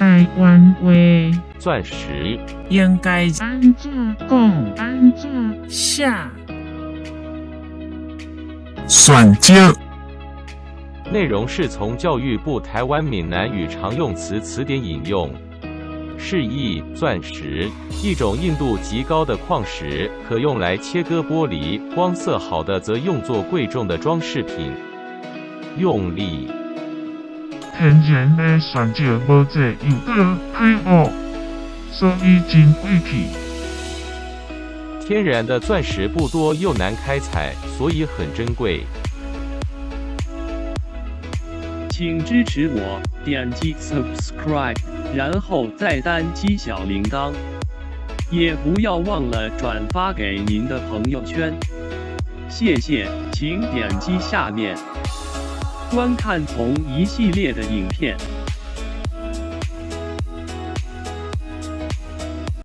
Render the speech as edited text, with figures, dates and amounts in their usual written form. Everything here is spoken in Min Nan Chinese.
台灣話鑽石。應該按怎講？按怎寫？選擇。內容是從教育部台灣閩南語常用詞詞典引用。釋義：鑽石，一種硬度極高的礦石，可用來切割玻璃，光色好的則用作貴重的裝飾品。用力。天然的鑽石無濟又閣稀薄，所以真貴氣。天然的鑽石不多又難開採，所以很珍貴。請支持我，點擊 subscribe，然後再單擊小鈴鐺，也不要忘了轉發給您的朋友圈。謝謝，請點擊下面觀看同一系列的影片。